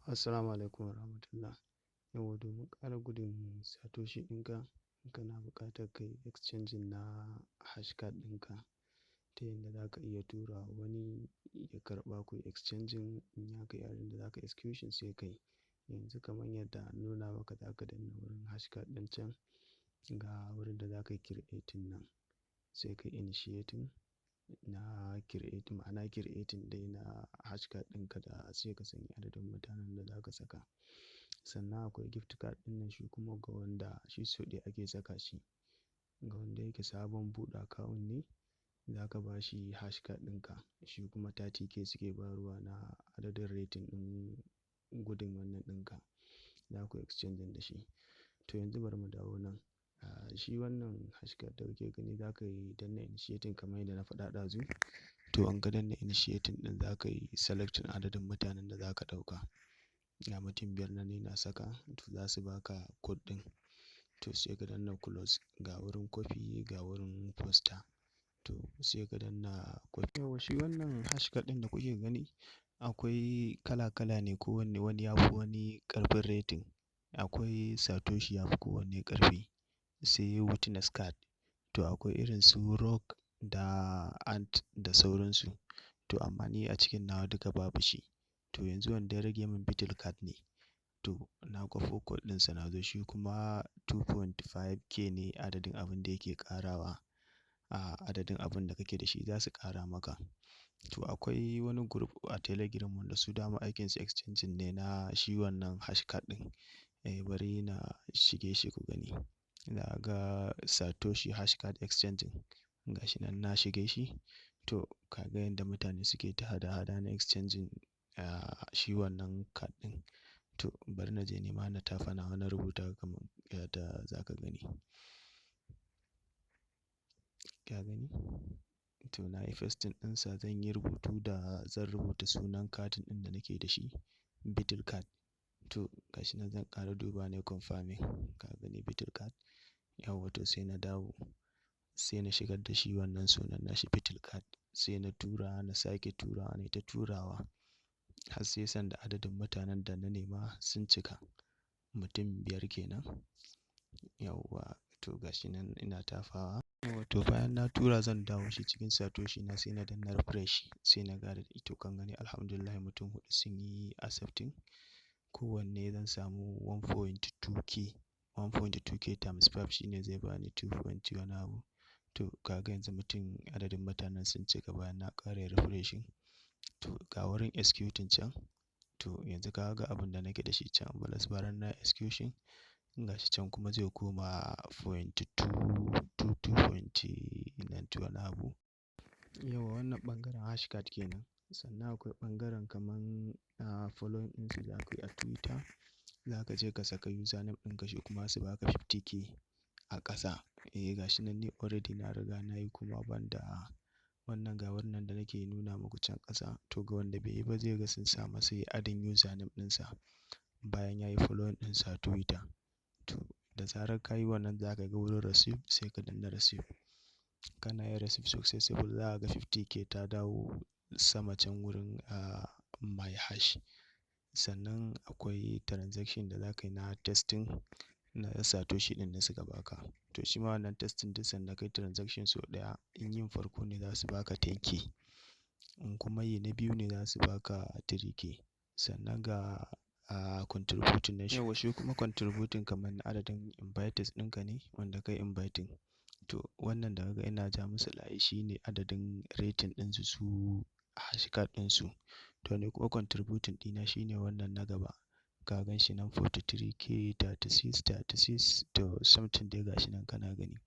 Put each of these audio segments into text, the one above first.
Assalamu alaikum warahmatullah. Yauwa, domin ƙara gudun satoshi ɗinka, kana buƙatar ka yi exchanging na hash card ɗinka ta yanda za ka iya tura wa wani ya karɓa, ku yi exchanging. In ya kai adadin da za ka execution, sai ka yi. Yanzu kamar yadda na nuna maka, za ka danna wurin hash card ɗin can, ga wurin da za ka yi creating nan, sai ka yi initiating na create, ma'ana creating dai na hash card ɗinka da sai ka sanya adadin mutanen da za ka saka. Sannan akwai gift card ɗin nan, shi kuma ga wanda shi sau ɗaya ake saka shi. Ga wanda yake sabon buɗe account ne, za ka ba shi hash card ɗinka. Shi kuma 30K suke bayarwa na adadin rating ɗin gudun wannan ɗinka. Za ku exchanging da shi. To, yanzu bari mu dawo nan. Shi wannan hash card da kuke gani, za ka yi danna initiating kamar yadda na faɗa ɗazu. To, in ka danna initiating ɗin, za ka yi selecting adadin mutanen da za ka ɗauka. Ga mutum biyar nan ni na saka, to za su baka code ɗin. To, sai ka danna close, ga wurin copy, ga wurin paste. To, sai ka danna copy. Yauwa, shi wannan hash card ɗin da kuke gani, akwai kala kala ne, kowanne wani ya fi wani ƙarfin rating. Akwai Satoshi, ya fi kowanne ƙarfi, sai witness card. To, akwai irin su Rock da Ant da sauransu. To, amma ni a cikin nawa duka babu shi. To, yanzu wanda ya rage min Beetle card ne. To, na kwafo code ɗinsa na zo, shi kuma 2.5K ne adadin abin da yake ƙarawa. A adadin abin da kake da shi za su ƙara maka. To, akwai wani group a Telegram wanda su dama aikinsu exchanging ne na shi wannan hash card ɗin. Eh, bari na shige shi ku gani. Za ga Satoshi hash card exchanging. Ga shi nan na shige shi. To, ka ga yanda mutane suke ta hada-hada na exchanging shi wannan card ɗin. To, bari na je nima na tafa nawa na rubuta kamar yadda za ka gani. Ka gani? To, na yi pasting ɗinsa, zan yi rubutu da zan rubuta sunan katin ɗin da nake da shi, Beetle card. To, ga shi nan zan ƙara duba ne, confirming. Ka gani, Beetle card? Yauwa, to sai na dawo, sai na shigar da shi wannan sunan nashi, Beetle card. Sai na tura, na sake turawa, nayi ta turawa har sai sanda adadin mutanen da na nema sun cika. Mutum biyar kenan. Yauwa, to ga shi nan ina tafawa. Yauwa, to bayan na tura, zan dawo shi cikin Satoshi na, sai na danna refresh, sai na ga, to kan gani, Alhamdulillah, mutum huɗu sun yi accepting. Kowanne zan samu 1.2K. 1.2K times 5 shine zai bani 2 point wani abu. To, ka ga yanzu mutum adadin mutanen sun cika bayan na ƙara refreshing. To, ga wurin executing can. To, yanzu ka ga abin da nake da shi can balance bayan na execution. Ga shi can kuma zai koma 0.2 2, 2.90 wani abu. Yauwa, wannan ɓangaren hash card kenan. Sannan akwai ɓangaren kaman following ɗinsu za ka yi a Twitter. Za ka je ka saka username ɗinka, shi kuma su baka 50K a ƙasa. Eh, ga shi nan ni already na riga na yi, kuma banda wannan, ga wannan da nake nuna muku can ƙasa. To, ga wanda bai yi ba, zai ga sun sa masa yayi adding username ɗinsa bayan ya yi following ɗinsa a Twitter. To, da zarar ka yi wannan, za ka ga wurin receive, sai ka danna receive. Kana yin receive successful, za ka ga 50K ta dawo sama can wurin my hash. Sannan akwai transaction da za ka yi na testing na Satoshi ɗin da suka baka. To, shi ma wannan testing, duk sanda ka yi transaction sau ɗaya, in yin farko ne, za su baka 10K. In kuma yi na biyu ne, za su baka 3K. Sannan ga contributing na shi. Yauwa, shi kuma contributing kamar na adadin inviters ɗinka ne wanda ka yi inviting. To, wannan da kaga ina ja musu layi shine adadin rating ɗinsu, su hash card ɗinsu. To, ni kuma contributing ɗina shine wannan na gaba. Ka gan shi nan 43K, 36, 36 to something dai, ga shi nan kana gani.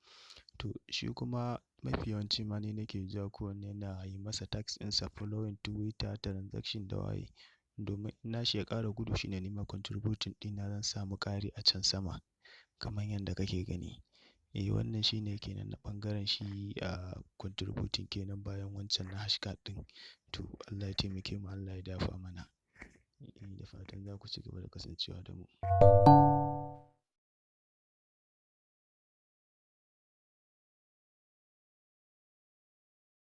To, shi kuma mafi yawanci ma ni nake ja kowanne na yi masa task ɗinsa, following Twitter, transaction da waye. Domin in nashi ya ƙara gudu, shine nima contributing ɗina zan samu ƙari a can sama kamar yadda kake gani. Eh, wannan shine kenan na ɓangaren shi contributing kenan bayan wancan na hash card ɗin. To, Allah ya taimake mu, Allah ya dafa mana. Eh, da fatan za ku ci gaba da kasancewa da mu.